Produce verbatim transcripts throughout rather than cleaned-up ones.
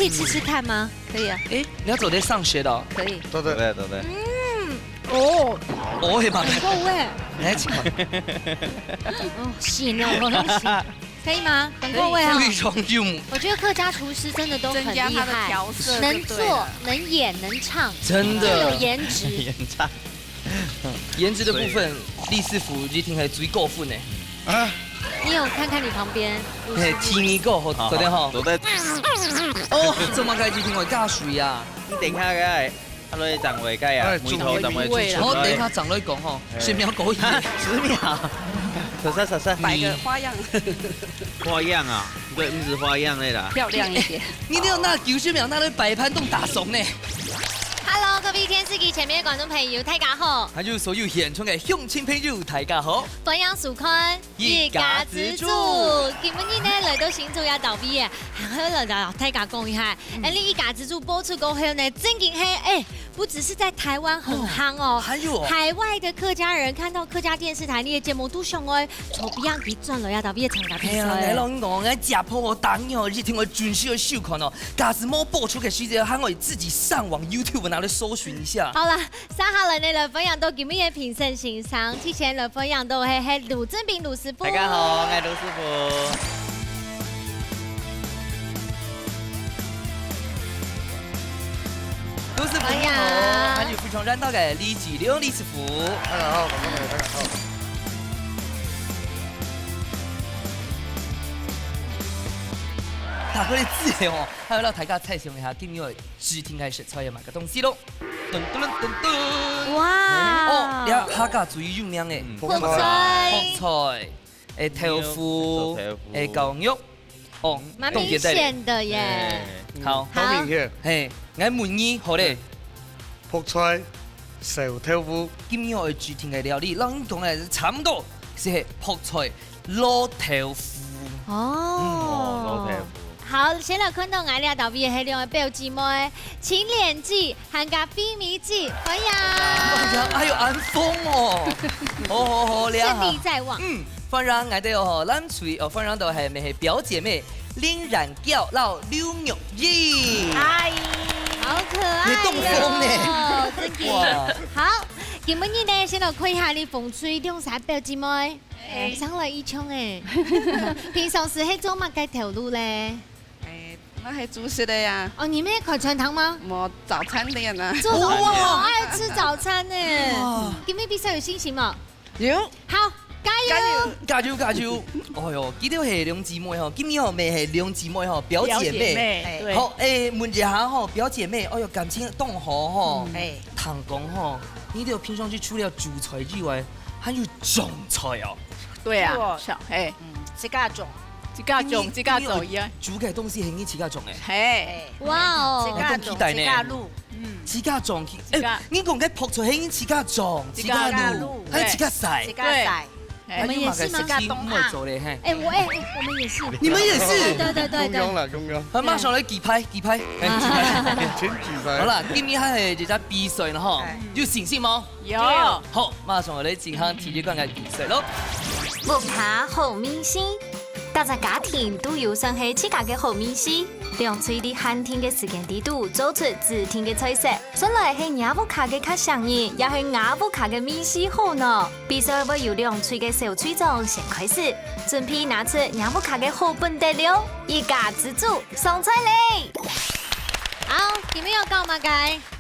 可以吃吃看吗？可以啊。哎，你要走在上学的哦。可以。对对。对对对。嗯，哦，哦，嘿嘛，很够味。来，请。哦，行了，我很喜，可以吗？很够味啊。非常入目。我觉得客家厨师真的都很厉害，增加它的调色就对了。能做、能演、能唱，真的。又有颜值。演唱。颜值的部分，李师傅一定是最高分的。啊？你有看看你旁边？嘿，提米狗，好，好，昨天哈。好，昨天。哦，怎么开始听我加水啊？你等一下，哎，阿瑞掌柜个啊，哎，梅头掌柜出出来。好，等一下掌柜讲吼，哎。十秒狗一。十秒。啥啥啥啥。摆个花样。花样啊，对，不是花样的啦。漂亮一点。你都有拿九十秒拿来摆盘都打爽呢。Hello，各位电视机前面的观众朋友，大家好。还有所有现场的乡亲朋友，大家好。欢迎收看一家之煮。今日呢，来到新竹也到位耶，还要来同大家讲一下，嗯。哎，你一家之煮播出过后呢，正经嘿，哎，不只是在台湾很夯哦，哦，还有哦。海外的客家人看到客家电视台那些节目都想要从别样去转来啊，到位参加比赛。哎呀，来咯，我讲，我家婆哦，打你哦，一定会准时的收看哦。假使没播出的时间，还会自己上网YouTube拿来搜寻一下。好啦， 接下來呢，來歡迎到今日个評審先生，之前來歡迎到係，係盧正斌盧師傅。大家好，我係盧師傅。盧師傅你好，歡迎。還有非常熱鬧个李志良李師傅。大家好，大家好。打開了字哦，還有讓大家猜想一下，今日个主題係食材係麼个東西咯。 噔噔噔噔。哇。哦，這客家最有名个。嗯。覆菜。覆菜，誒，豆腐，肉，豆腐。誒，絞肉。哦，蠻明顯的耶。重點在哪裡？哎。好。好明顯。嘿，𠊎問你，好咧。覆菜，燒豆腐。今日个主題个料理，摎你講个差毋多，係覆菜 老豆腐。哦。嗯，哦，老豆腐。好，先來看到𠊎這搭位係兩位表姊妹，青蓮姊還加飛米姊，歡迎。哎呀，哎喲，恁風哦。好，好，好，了哈。勝利在望。嗯，歡迎𠊎兜哦，藍隊哦，歡迎到係，係表姊妹，林然嬌摎劉玉英。嗨。好可愛喲，你中風呢。真的。哇。好，今晡日呢，先來看一下你風吹兩儕表姊妹。 哎。上來一場哎。平常時係做麼个頭路咧？哎，𠊎係煮食个呀。哦，你們開餐廳嗎？無，早餐店啊。做，哇，好愛吃早餐呢。哇。今日比賽有信心無？有。好，加油！加油！加油，加油！哎喲，佢兜係兩姊妹吼，今日吼，乜係兩姊妹吼，表姊妹。表姊妹，哎。對。好，哎，問一下吼，表姊妹，哎喲，感情當好吼。嗯。哎。聽講吼，你兜平常時除了煮菜以外， 還有種菜哦。對啊，有哦。像，嘿。嗯，自家種。自家種，因為，自家做，因為，因為煮个東西係你自家種个。嘿。哇哦。自家種，我當期待呢。自家滷。嗯。自家種，自家。哎，你講个覆菜係你自家種，自家滷，自家滷，還有自家曬。自家曬。對。哎，我們也是嗎？你有麼个事情毋會做咧，嘿。哎，我，哎，哎，我們也是。你們也是？對，對，對，對。共樣啦，共樣。好，馬上來舉牌，舉牌。哎，舉牌。請舉牌。好啦，今日還係一隻比賽了吼，哎。有信心無？ 有。好，馬上來進行第一關个比賽咯。屋下好味緒，逐隻家庭都有算係自家个好味緒。兩隊在限定个時間裡肚做出指定个菜色，算來係若屋下个較上癮，也係吾屋下个味緒好呢？比賽會由兩隊个小隊長先開始，準備拿出若屋下个好本底料，一家之煮上菜咧！好，你們要搞麼个？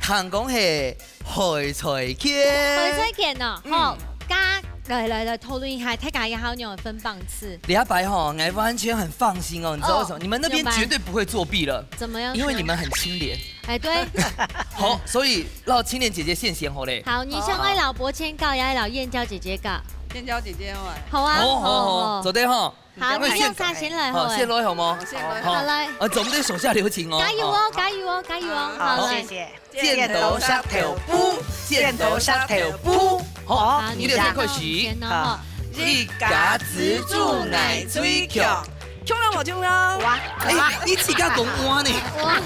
聽講係 海菜卷。海菜卷哦，嗯。好，加，來，來，來，討論一下，大家也好仰分棒次。這擺吼，𠊎完全很放心哦，你知道為什麼？哦，你們那邊絕對不會作弊了，怎麼樣說？因為你們很清廉。哎，對。好，所以讓青蓮姐姐先選好咧。好，你想愛摎伯謙搞，也愛摎燕嬌姐姐搞？燕嬌姐姐好啊。好啊，哦，好，好，好。好，做得吼。 好，你兩儕先來好了。好，先來好無？好，先來。好。好，來。啊，總得手下留情哦。加油哦，加油哦，加油哦。好，好，來。謝謝。剪刀石頭布，剪刀石頭布。好，好，你就先開始。你先哦，好。一家之煮𠊎最強。強了無強了？哇。哎，你自家講哇呢？哇。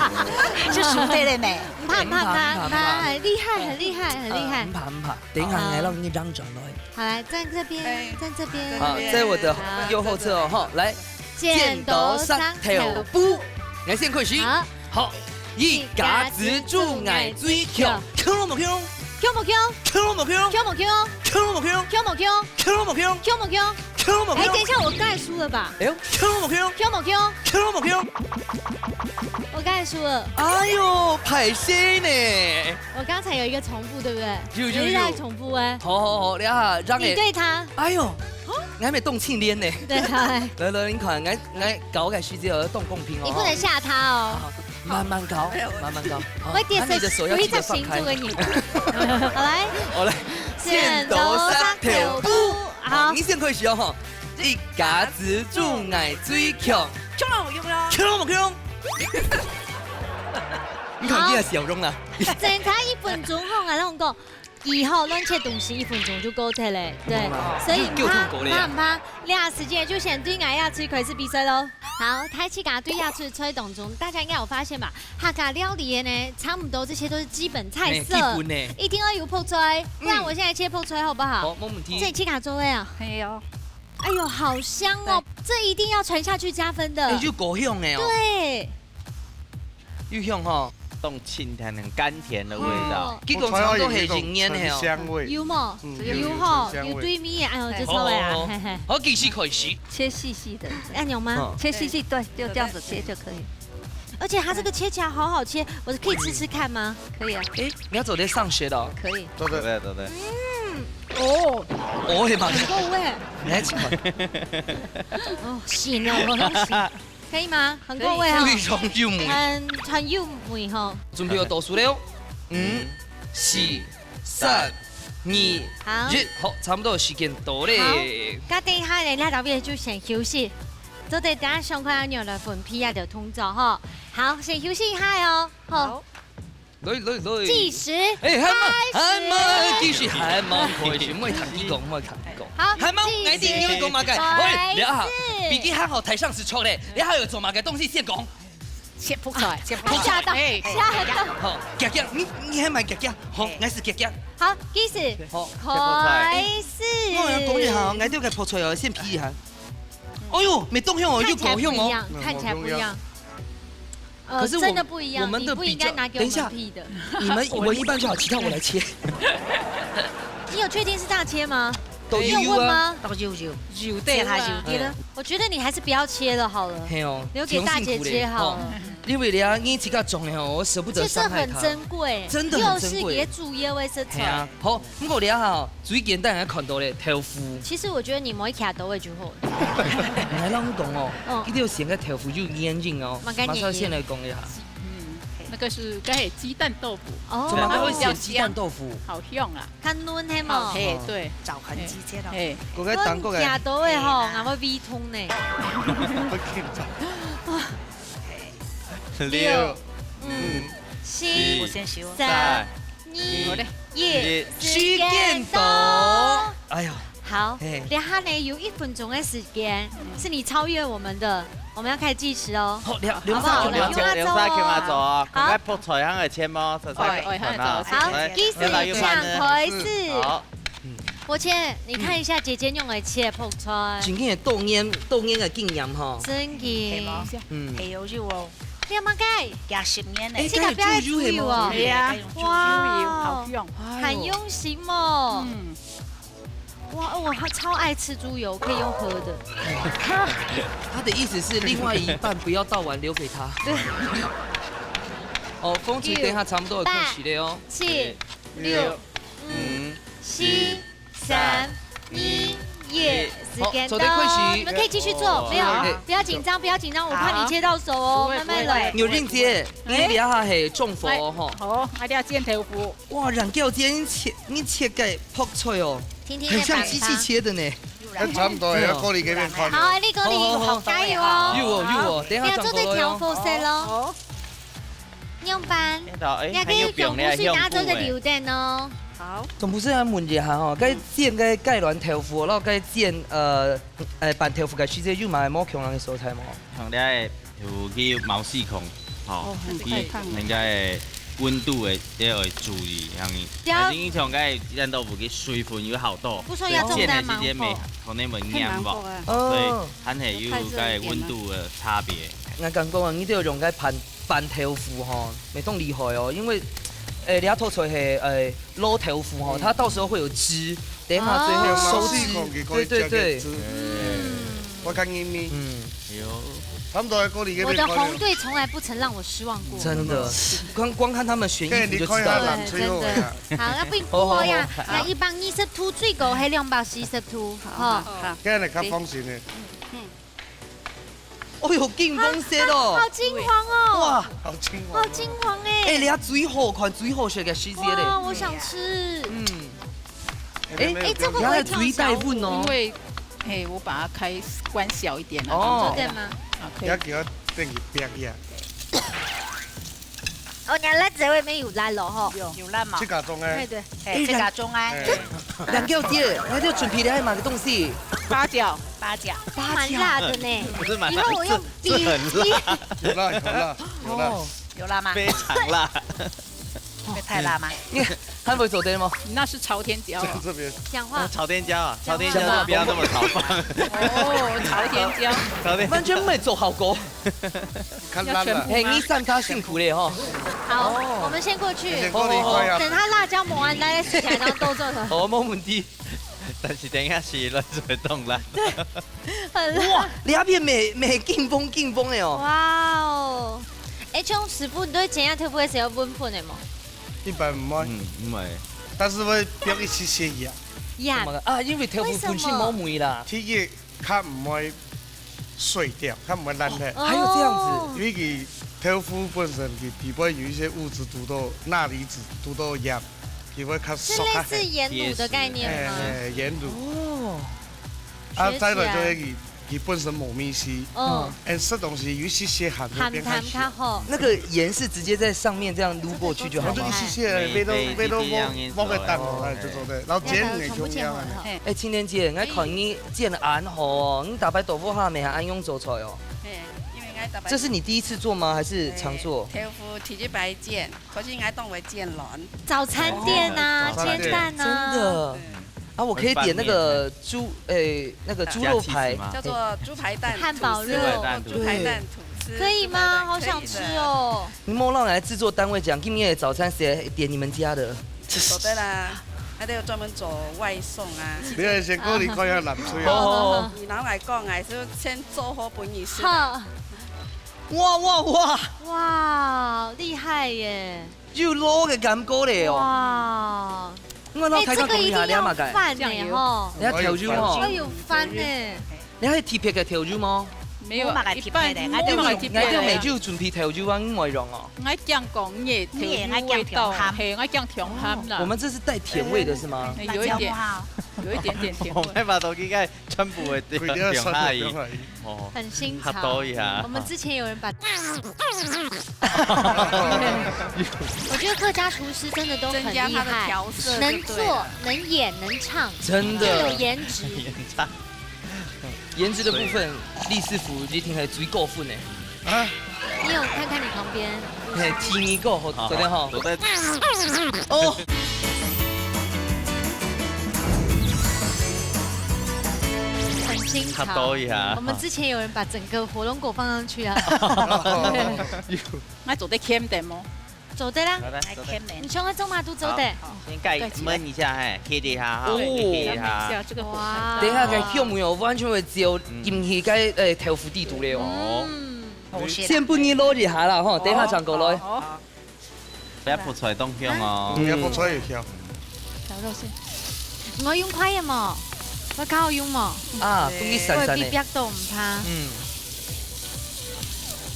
就輸對了沒？毋怕，毋怕，毋怕，毋怕，毋怕，毋怕。很厲害，很厲害，很厲害。呃，毋怕，毋怕。等一下，好。來，讓你讓轉來。 好，來，站這邊，哎，站這邊。好，在我的右後側哦，好。好，來，剪刀石頭布。剪刀石頭布。來，先開始。好，好，一家之煮𠊎最強，強無強？強無強？強無強？強無強？強無強？強無強？強無強？強無強？強無強？哎，等一下，我剛才輸了吧？哎呦，強無強？強無強？強無強？我剛才輸了。哎呦，歹勢呢！我剛才有一個重複，對不對？有，有，有一個在重複哎。好，好，好，等下，讓你對他。哎呦，哦，你還沒動氣練呢。對，好，來。來，來，你看，來，來，搞个時節有動公平哦。你不能嚇他哦。好，慢慢搞，慢慢搞。好，我一點那你的手要記得放開。我一直心住給你。好，來。好，來，剪刀石頭布。好，你先開始哦，哈。一家之煮𠊎最強。強無強？強無強？你看你的笑容啊。正差一分鐘吼，𠊎同你講，以後亂切東西一分鐘就過忒了，對，嗯，所以毋怕，就，就通過了。毋怕，毋怕，這時間就先對𠊎這隊開始比賽咯。好，大自家對這隊菜當中，大家應該有發現吧？客家料理的呢，差不多這些都是基本菜色，哎，基本的。一定要有泡菜，不然我現在切泡菜好不好？好，沒問題。這你自家做的啊？係哦。哎呦，好香哦！這一定要傳下去加分的。哎，有夠香的哦。對。 有香吼。當清甜、很甘甜的味道。哦。結果差不多係一年的吼。有無？嗯，有吼，有對面的，哎呦，這臭味啊，好，好，好。嘿嘿。好，繼續開始。切細細的。按鈕嗎？嗯。切細細，對，就這樣子切就可以。而且它這個切起來好好切，我可以吃吃看嗎？可以啊。哎，你要走在上學的哦。可以。對，對，對，對。嗯。哦。哦，嘿嘛。很夠味。來，請。哦，行了，我很喜 可以嗎？很夠味哦。非常有味。很，很有味吼。準備好倒數了哦。五、四、三、二、好。一，好，差不多時間到咧。好，該等一下呢，這條片就先休息。做得等下上課要扭來分批啊，就動作吼。好，先休息一下哦。好。好。 來，來，來。計時，哎，還慢，開始。還慢，計時還慢，開始，莫同佢講，莫同佢講。好，還慢，計時，𠊎知你會講麼个。喂，開始。你啊，比佢還好，台上係錯咧，你還有做麼个東西先講？切泡菜，切泡菜。嚇到，哎，嚇到。好，遽遽，你，你還蠻遽遽，好，哎。𠊎係遽遽。好，計時，好，切泡菜。開始。我要講一下哦，𠊎這個泡菜哦，先皮一下。哎呦，沒動用哦，又搞用哦。看起來不一樣，看起來不一樣。 呃，可是我，真的不一樣，我們的比較，你不應該拿給我們比的。等一下，你們聞一半就好，其他我來切。你有確定是這樣切嗎？都有啊。你有問嗎？都有，有。有的啦。切下有的啦。哎。我覺得你還是不要切了好了，嘿哦，留給大姐切好了。挺辛苦的，哦。因為你啊，你自家種的哦，我捨不得傷害它。這是很珍貴，真的很珍貴。又係自家煮个，也是菜。嘿啊，好，毋過你啊，最簡單還看到咧，豆腐。其實我覺得你莫徛到位就好了。𠊎摎你講哦，嗯。一定要選個豆腐有原因哦。馬上先來講一下。 嗯，那個是，該係雞蛋豆腐。哦。怎麼還會選雞蛋豆腐？好香啊。較嫩係無？好，嘿，對。找痕跡切咯。嘿。過來，等過來。阮徛到位吼，嘿啦。𠊎會胃痛呢。六，六，五，五，四，四，我先收。三，三，二，二，一，時間到。哎呀。 好，嘿。等下呢，有一分鐘的時間，嗯。是你超越我們的，我們要開始計時哦。好，兩，好不好？兩三秒。兩三秒鐘啊，好。趕快泡菜，還愛切嗎？菜菜，哎，哎，還愛做。好，來，計時，來，來，請開始。好。嗯。我切，你看一下姐姐用的切泡菜。真个多年，多年的經驗吼。真个。係無？嗯。係有有哦。你有麼个？幾十年呢。哎，這個不要煮油哦。該用豬油係無？係啊。哇。豬油，好香。哎喲。很用心哦。嗯。 哇，哦，我超愛吃豬油，可以用喝的。他的意思是另外一半不要倒完留給他。對。哦，紅隊等下差不多要開始了哦。八、七、六、五、四、三、二、一，時間到。好，做得開始。你們可以繼續做，沒有，好。不要緊張，不要緊張，我怕你切到手哦，好。慢慢來。不會，不會。玉玲姐，你這下係中火哦，哎，吼。好，還要煎豆腐。 哇，恁久前你切，你切个泡菜哦，甜甜的很像機器切的呢。粄粄。哎，差不多，對哦。要過來這邊看。好，你過來，好，好，好。加油哦。有哦，有哦，等一下轉過來哦。你要做對調色咯。好。樣板，等一下，哎，你還可以用枋水打做一個流程哦。好。總不是要問一下吼，該煎个雞卵豆腐，然後該煎，呃，呃，粄豆腐个時節有買無共樣个所在無？像你个 有去毛細孔，吼，哦，很快燙。去人家个溫度个，也要注意，像你，對啊。但是你像該雞蛋豆腐，佢水分有好多，不說要中彈芒果。所以煎个時間沒，可能會黏吧，太芒果了。所以還係有該溫度个差別。哦。𠊎感覺啊，你都要用該盤，煸豆腐吼，乜當厲害哦，因為，誒，這道菜係，誒，滷豆腐吼，嗯。它到時候會有汁，等一下最後收汁。哦。有毛細孔，佢可以加個汁。對，對，對。嗯。我看你，你，嗯。有。差不多過你那邊看了。我的紅隊從來不曾讓我失望過。真的，光，光看他們選衣服就知道了。對，你看一下藍隊後尾啊。對，真的。好，那不，好，好，不過呀，好，好。那一百二十度最高還兩百四十度，好，哈。好，好。這樣你較放心的。嗯。 哦喲，金黃色哦。好，好金黃哦。哇。好金黃哦。好金黃哎。哎，你看最好看、最好食个時節嘞。哇，我想吃。嗯。哎，哎，這會不會跳腳舞？你看最帶粉哦。因為，嘿，我把它開，關小一點了。哦。這樣嗎？啊，可以。你要給它變成壁呀。哦，你看辣椒味沒有辣了吼。有。有辣嘛？自家種的。對，對。嘿，自家種的。哎。梁小姐，那就準備了還有麼个東西？八角。八角。八角。蠻辣的呢。不是蠻辣，以後我用這，這很辣。有啦，有啦，有啦。哦。有辣嗎？非常辣。會太辣嗎？你看，還會做得嗎？那是朝天椒啊。這邊。講話。哦，朝天椒啊，講話。朝天椒就不要那麼炒飯。哦，朝天椒。朝天，完全沒做效果。看辣了。要全部嗎？嘿，你算他辛苦了吼。好，哦。我們先過去。先過去一塊啊。等他辣椒抹完，來，來，起來，然後都做了。哦，沒問題。但是等一下是亂做會動啦。對。 很辣。哇，你那邊沒，沒金黃金黃的哦。哇哦。哎，像師傅，你對煎豆腐个時候有搵粉的無？一般毋會。嗯，毋會。但是會放一些些鹽。鹽。怎麼了？啊，因為豆腐本身無味啦。為什麼？第一，較毋會碎掉，較毋會爛忒。哦。還有這樣子。因為佢豆腐本身佢底背有一些物質，堵到鈉離子，堵到鹽，佢會較熟較。是類似鹽滷的概念嗎？哎，哎，鹽滷。哦。 啊，學起來。再來就係佢，佢本身無味緒。嗯。嗯。哎，食東西有一些些鹹會變較鹹。鹹淡較好。那個鹽是直接在上面這樣濺過去就好嗎？我就一些些，味道，味道，一定要，一定要。哎，就做得。然後煎也同樣啊。嘿。哎，青蓮姐，𠊎看你煎得恁好哦，你逐擺豆腐下面還恁樣做菜哦。嘿，因為𠊎逐擺。這是你第一次做嗎？還是常做？哎，豆腐第一擺煎。 可是𠊎當會煎卵。早餐店啊，哦，早餐店。煎蛋啊。真的。對。啊，我可以點那個豬，誒，那個豬肉排。叫做豬排蛋吐司。漢堡肉。豬排蛋吐司。對。可以嗎？好想吃哦。你莫讓來製作單位講，今天的早餐誰來點你們家的？做得啦，還得有專門做外送啊。你愛先過去看一下藍隊啊。好，好，好。你拿來講，還是先做好分你食。好。 哇，哇，哇。哇，厲害耶。有滷个感覺咧哦。哇。𠊎老太太講，哎，這個一定要你還了嘛該？飯呢，吼。你還豆油哦。哎，有飯呢。你還有特別个豆油嗎？沒有，我嘛个特別的，一般，𠊎就，𠊎就，𠊎就沒有準備豆油啊，你會用哦。𠊎驚講你个豆油味道，你个，𠊎驚甜鹹。嘿，𠊎驚甜鹹啦。我們這是帶甜味的是嗎？哎，有一點，辣椒不好。有一點點甜味。我們把頭應該全部的調，調下去。 哦，很新潮。較多一下。我們之前有人把，我覺得客家廚師真的都很厲害，增加它的調色就對了。能做、能演、能唱，真的。又有顏值。演唱。顏值的部分，李師傅一定係最高分的。啊？你有看看你旁邊？嘿，第二个，好，好，昨天哈。好，我在。哦。 很新潮。較多一下。我們之前有人把整個火龍果放上去啊。有。那做得鹹點無？做得啦。來，來，做得。你想要做嘛都做得。好，好。先蓋，燜一下，嘿，開一下哈，哦。開一下。這個火很大。哇。等一下，該香味哦，完全會走進去該，誒，豆腐底肚了哦。嗯。好，先不你滷一下啦，吼，等一下轉過來。好，好。 不要鋪菜當香哦。嗯，要鋪菜也香。調肉先。我用筷仔無？我較好用無？啊，容易散散的。我會被逼到毋怕。嗯。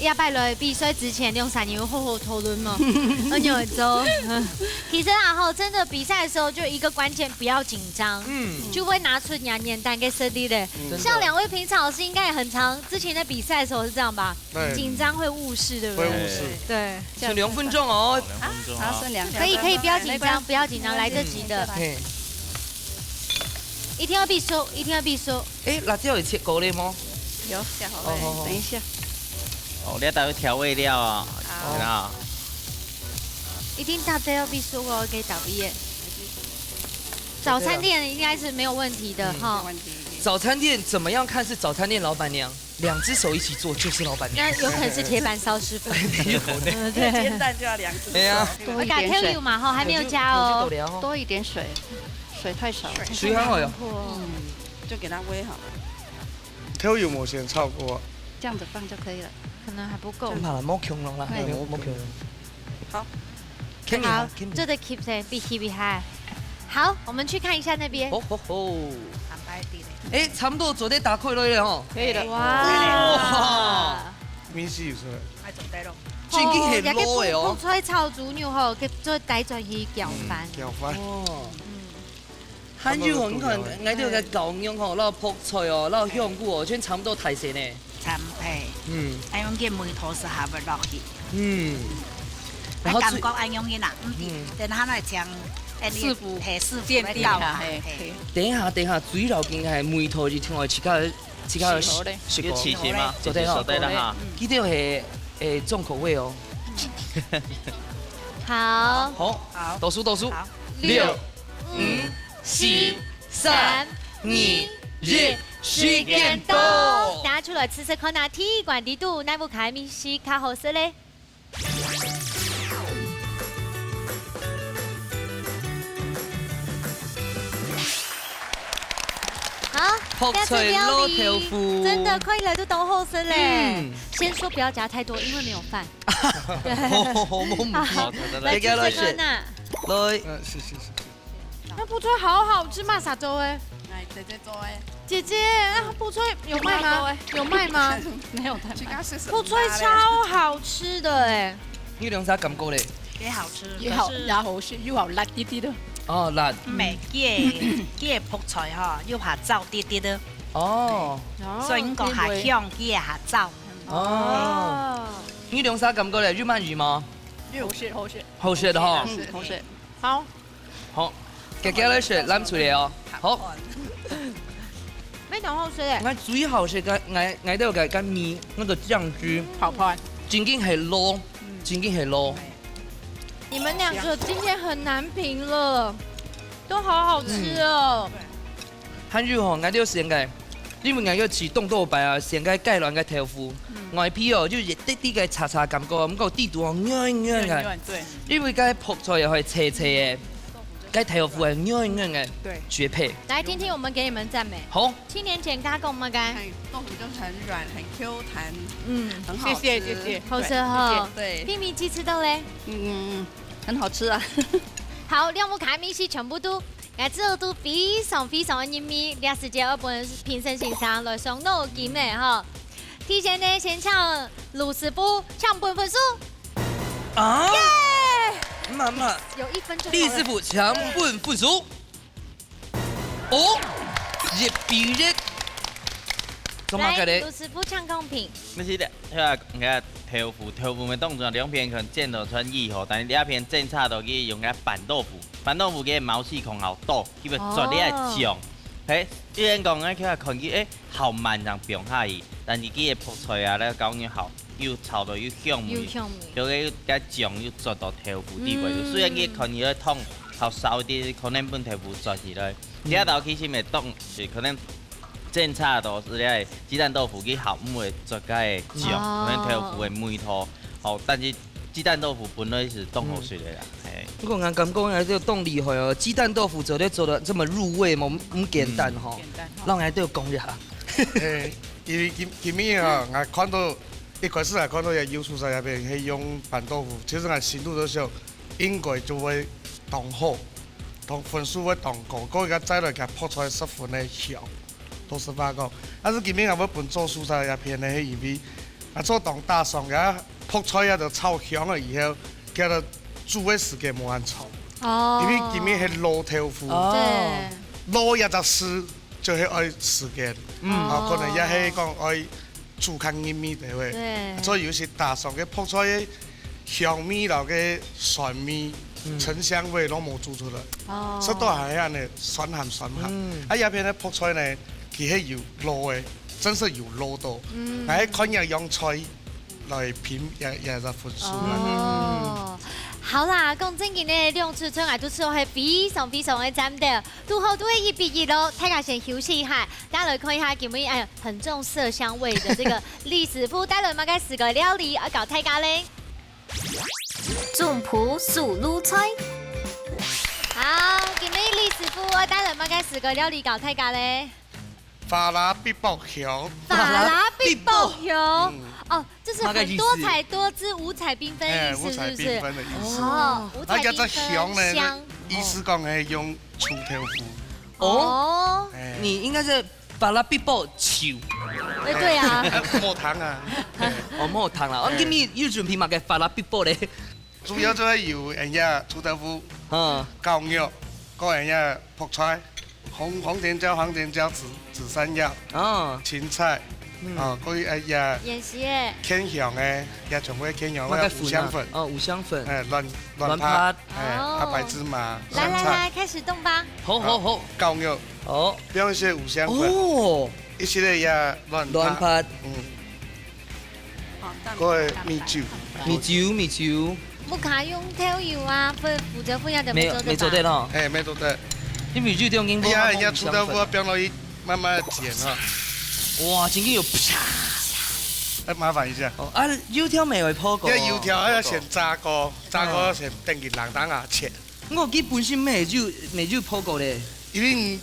下擺來比賽之前，兩三人有好好討論無？我有做。其實啊，吼，真的比賽的時候就一個關鍵，不要緊張，嗯。就會拿出你原單个實力的。嗯。像兩位評審老師應該也很常，之前在比賽的時候是這樣吧？ 對。緊張會誤事，對不對？會誤事。對。剩兩分鐘哦。好，兩分鐘啊。好，剩兩分鐘。可以，可以，不要緊張，沒關係。不要緊張，來得及的。嗯。嘿。一定要閉手，一定要閉手。誒，辣椒有切過了嗎？有，切好了。哦，好，好。等一下。哦，你要打入調味料啊。好。對啊。一定大家要閉手哦，可以打畢業。早餐店應該是沒有問題的，嗯。哈。沒問題。早餐店怎麼樣看是早餐店老闆娘？两只手一起做就是老板娘。那有可能是铁板烧师傅。有呢。嗯，对。煎蛋就要两只手。哎呀。我改 Q 油嘛，哈，还没有加哦。有就，有就多聊哦。多一点水，水太少了。水。水很好用。嗯，就给它煨好了。Q 油没先炒过。这样子放就可以了。可能还不够。好了，莫穷了啦，对。莫，莫穷了。好。Kimi，好，Kimi。做得 keep 先，比 keep 还。好，我们去看一下那边。吼吼吼。坦白一点。哎，差不多做得打开了吼。可以了。哇。哇。米絲有出来。还做得咯。正經係老个哦。哦，這个覆菜炒豬肉吼，佢做帶轉去攪飯。嗯，攪飯。哦。嗯。 還有哦，你看，𠊎兜个絞肉吼，摎覆菜哦，摎香菇哦，全差不多大細呢。參配。嗯。愛用个梅頭是下不落去。嗯。然後最，感覺愛用个啦，嗯，嗯。等下來請，哎，你，師傅，嘿，師傅來教嘛，嘿，嘿。等一下，等一下，最要緊个係梅頭一定愛自家，自家試過咧。試過。有試過嗎？做得吼。做得啦哈。嗯。記得係，誒，重口味哦。好。好，好。倒數，倒數。好。六、 五、四、三、二、一，時間到。大家出來試試看啊，第一關裡肚，哪屋下个米絲較好食咧？好，覆菜滷豆腐。這次料理真的看起來就當好食咧。嗯。先說不要夾太多，因為沒有飯。好，好，好，無問題。好，來，接下來是，試試看啊。來。呃，是，是，是。 那覆菜好好吃嘛，啥做的？哎，姐姐做的。姐姐，那覆菜有賣嗎？有賣嗎？沒有在賣。覆菜超好吃的哎。你兩儕感覺咧？也好吃，也好，可是也好食，又好辣滴滴的。哦，辣。嗯，佢个，佢个覆菜吼，又下燥滴滴的。哦。哦，所以你講下香，佢个下燥。哦。哦。你兩儕感覺咧？有滿意嗎？好食，好食。好食的吼。嗯，好食。好。 好，姐姐來食，攬出來哦。好。非常好吃耶。𠊎最好食个，𠊎，𠊎都有个，个米，那個醬汁。好吃。正經係老，嗯。正經係老。你們兩個今天很難評了，都好好吃哦。嗯。對。 還有吼，𠊎兜選个，因為𠊎个試當多擺啊，選个雞卵个豆腐，嗯。外皮哦，就一滴滴个柴柴感覺，毋過底肚哦，軟軟个。軟軟，對。因為該覆菜也會脆脆个，該豆腐也軟軟个，對。絕配。來，聽聽我們給你們讚美。好。七年前，剛剛我們剛，哎，豆腐就是很軟，很Q彈，嗯，很好吃。謝謝，謝謝。好吃哈。對。對。Kimi雞吃到嘞？嗯，很好吃啊。好，兩屋下个米絲全部都 𠊎知道都非常非常个入味，這時節愛分評審先生來傷腦筋个吼。提前呢，先請盧師傅請分分數。啊？耶！慢慢。有一分就好了。李師傅請分分數。哦，一比一。做麼个咧？來，盧師傅請公平。毋係的， 係啊，你看豆腐，豆腐乜當中兩片可能煎到出來吼，但係這片煎炒到佢用該板豆腐，板豆腐个毛細孔好多，佢會做這个醬。哦。嘿，雖然講𠊎去看佢，誒，好慢正放下去，但是佢个覆菜啊，咧講又好，又炒到又香味，又香味。又个該醬又做到豆腐底位，嗯。雖然佢看佢个湯好少一點，可能分豆腐做起來，嗯。這道其實乜當係可能 煎炒都係這个雞蛋豆腐，佢好毋會做該个醬，哦。可能豆腐个味道。好，但是雞蛋豆腐本來係當好食个啦，嗯。嘿。不過𠊎感覺𠊎就當厲害哦，雞蛋豆腐做得做得這麼入味嘛，毋簡單吼。嗯。簡單吼。讓𠊎都講一下。誒，因為今，今日啊，𠊎看到，一開始𠊎看到這油酥菜這片，係用板豆腐，其實𠊎心肚都想，應該就會當好，當分數會當高，過佢再來加覆菜十分个香。 老實話講，但是今日𠊎會分做蔬菜這片呢，係因為𠊎做當打爽，該覆菜啊就炒香了以後，佢个煮个時間無恁長。哦。因為今日係滷豆腐，哦。對。滷一隻字就係愛時間，嗯。啊，可能也係講愛煮較入味个話，對。所以有時打爽个覆菜个香味摎个酸味、嗯。沉香味攏無煮出來，哦。食到還係恁呢酸鹹酸鹹。嗯。啊，這片个覆菜呢， 佢係有滷个，真實有滷到。嗯。𠊎係看佢用菜來評這，這隻分數啦。哦，好啦，講正經个，兩齣菜𠊎都試過，係非常非常个讚个，都好都係一比一咯。大家先休息一下，大家來看一下今日哎很重色香味的這個李師傅帶來麼个四個料理要教大家咧。總舖手路菜。好，今日李師傅要帶來麼个四個料理教大家咧？ 花啦必爆香。花啦必爆香。嗯。哦，就是很多彩多姿、五彩缤纷的意思，哎，五彩是不是？缤纷的意思。哦，五彩那个叫做缤纷，香呢，香。意思講係用臭豆腐。哦，哎，你應該係花啦必爆臭。哎，對啊，無糖啊。哦，無糖啦。我今日有準備麼个花啦必爆咧。主要就係有人家臭豆腐、嗯，絞肉，還有人家覆菜、紅紅甜椒、黃甜椒、紫紫山藥、哦，芹菜，嗯啊，還有哎呀，演習耶。芡香个，也全部芡香，麼个還有五香粉，哦，五香粉。哎，卵卵卵白，白。哎，哦啊白芝麻、來來香菜，來，開始動吧。好好好。絞肉，哦放一些五香粉，哦，一些个呀卵白，卵白。嗯，好，蛋還有米酒，米酒米酒。木卡用豆油啊，分胡椒粉啊，沒有沒做得咯。哎，沒做得。因為有點緊。哎呀，人家臭豆腐要放落去慢慢的煎哈，哇，真經有啪。哎，麻煩一下。哦啊，油條沒有泡過。這油條還要先炸過，炸過先等佢冷當啊切。我基本上沒有沒有泡過咧。因為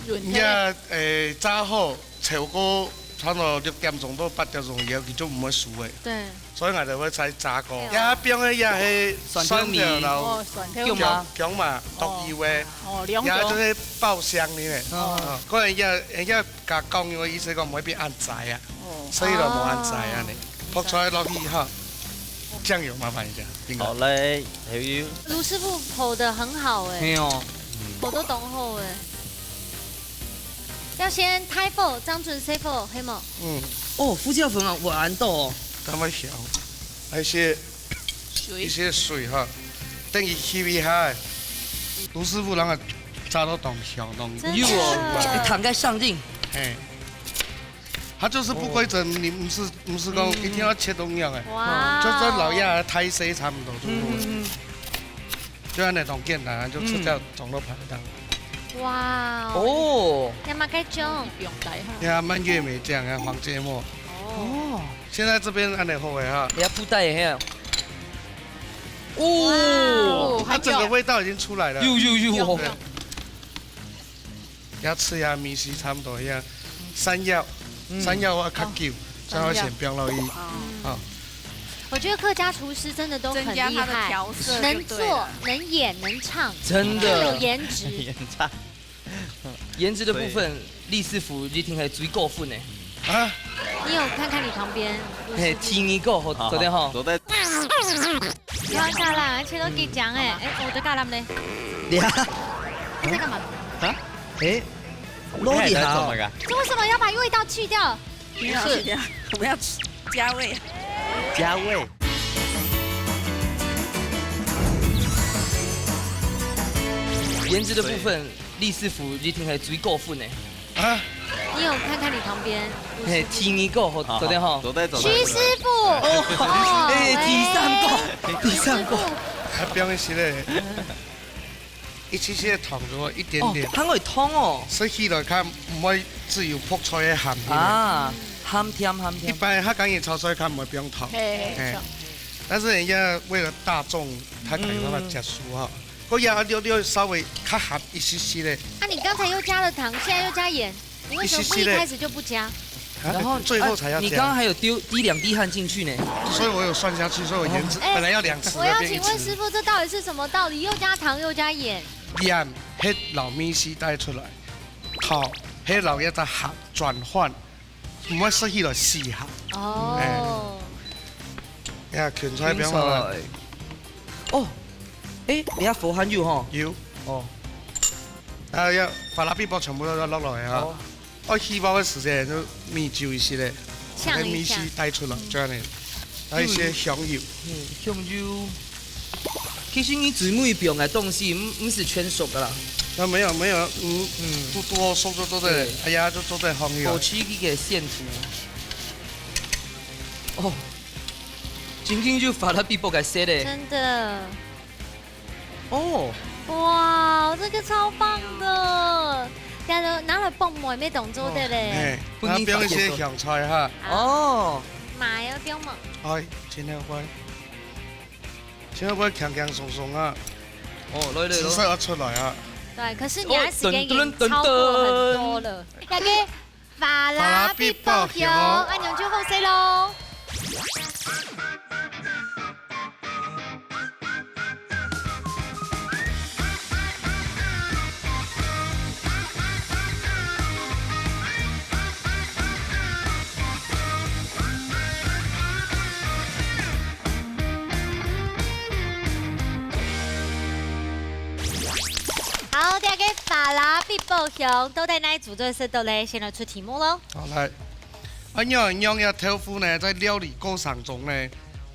人家誒炸好，超過差不多六點鐘到八點鐘以後，佢就毋會熟誒。對，所以𠊎就會再炸過。哎呀也放个也係蒜頭米蒜頭，然後哦，蒜頭叫嗎？薑嘛，剁油誒，哦，兩也就種。係爆香呢。哦啊，可能人家人家加講，因為意思講毋會變恁齋啊，哦，所以就無恁齋啊呢。烰出來落去哈，醬油麻煩一下，應該好。嘞，還有盧師傅烰得很好哎，沒有。烰到當好哎。要先大火，正轉細火，係無？嗯，哦，胡椒粉啊，我按到哦。等下香，還有一些一水。些水哈，等佢烰一下。盧師傅讓佢炸到當香當真的有哦，哎，糖該上癮。哎，它就是不規則，你毋係毋係講一定要切到恁樣哎，哇，就算老葉太細差不多就嗯好了，嗯嗯。就恁樣當簡單啊，就切掉裝到盤當。哇哦，哦。要麼个種？不用帶哈。你看蔓越莓醬啊，黃芥末，哦，哦，現在這邊恁樣好哎哈，你要布袋一下。哦哦，它整個味道已經出來了。有有有哦。要吃呀，米絲差不多一樣，山藥，山藥我較久，所以我先放落去。好，我覺得客家廚師真的都很增加它的厲害，調色就能做對了。能演能唱，真又有的，顏值。演唱。顏值的部分，李師傅一定係最高分的。啊，你有看看你旁邊，嘿，第二高，好，好的哈。都在你要加啦，而且都給講哎，哎，我的加啦嘞，呀，你在幹嘛？哎，落地好你在做麼。个？这为什么要把味道去掉？不是，我们要加味。加味。顏值的部分，李師傅一定係最高分的。啊，你有看看你旁邊？嘿，第二高，好，好的哈。都在走。徐師傅，哦，哦哎，第三喂个，第三个。還放一些嘞，一些些糖如果一點哦點，，還會痛哦。食起來較毋會只有覆菜个鹹甜。啊，鹹甜鹹甜。一般客家人炒菜較毋會放糖，嘿，哎，但是人家為了大眾，他可能辦法加酥哈，我要略略稍微較鹹一些些嘞，啊，你剛才又加了糖，現在又加鹽，你為什麼不一開始就不加？啊然後最後才要加，你剛剛還有丟滴兩滴汗進去呢。所以我有算下去，所以我顏值哎本來要兩匙我要的變一匙。請問師傅，這到底是什麼道理？又加糖又加鹽？鹽係老米絲帶出來，糖係老一隻鹹轉換，毋會食起來死鹹。哦，呀，芹菜放落來，哦，哎，你要佛還有哈。有，哦，啊，要把拉比包全部都要落落來啊哦。愛起包个時間就米酒一些嘞，嗆一下米絲帶出來，這樣呢，還有一些香油。嗯，香油。其實你最尾放个東西，毋毋係全熟个啦。啊，沒有沒有，嗯，嗯都都熟就做得了，哎呀，就做得香油保。持佢个鮮度。哦，真經就法拉比包个色嘞。真的，哦，哇，這個超棒的！大家都拿來爆梅，沒動作的嘞。哎，然後放一些香菜哈。哦，麻油不用嗎？哎，今天會，今天會輕輕鬆鬆啊。哦，來來來，紫色要出來啊。對，可是你的時間已經超過很多了。大家 法拉必爆熊，恁樣就好勢咯。好，第二個法拉必爆熊，到底哪一組最識到咧？先來出題目咯。好，來。 啊，仰仔仰這豆腐呢，在料理過程中呢，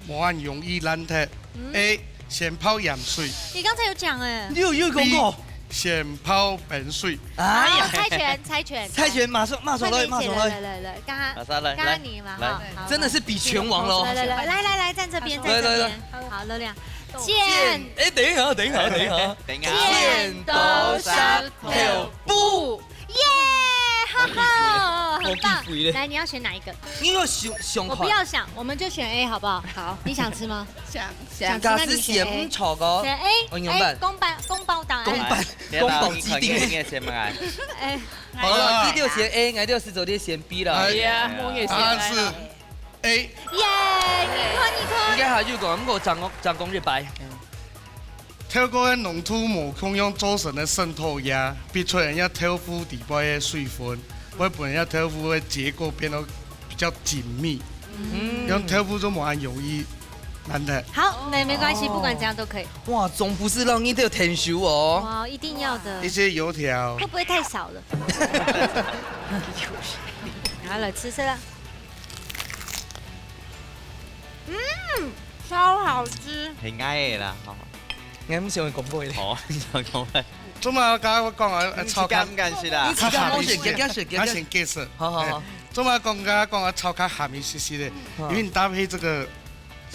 無恁容易爛忒。A，先泡鹽水。你剛才有講哎。你有有講過？ 先泡冰水。哎呀，猜拳，猜拳，猜拳，馬上馬上來，馬上來，來來來，剛剛馬上來，剛剛你嘛哈，真的是比拳王了。来来来来来来，站这边，站这边，好，热量，剪，哎，等一下，等一下，等一下，等一下，剪刀石头布，耶，哈哈，很棒。来，你要选哪一个？你要想想我不要想，我们就选 A 好不好？好，你想吃吗？想想想吃那你选 A。假使嫌毋錯个，选 A，我仰般？公报公报档案。公报你公报指定。你也先买。哎，好了，你就选 A，俺就是昨天选 B 了。哎呀，我也是答案是 A。耶！你看你应看，该还有个，毋过张工张工一拜。透過个濃度無共樣造成个滲透壓，逼出人家豆腐底背个水分，會分人家豆腐个結構變得比較緊密。嗯用豆腐就無恁容易爛忒。好，没没关系，不管怎样都可以。哇，总不是让你都有天修哦。哇，一定要的一。些油条会，不会太少了？然后来吃吃了。嗯，超好吃。很爱的啦，吼。你还不喜欢广播一点？好，你想讲咩？做麼个？剛剛我講啊，啊，炒超較感感是啦你。自家冒险，给他选，给他选。他先 guess。好好好哎，做麼个講剛剛講啊，炒較鹹一些些的，嗯因為你搭配這個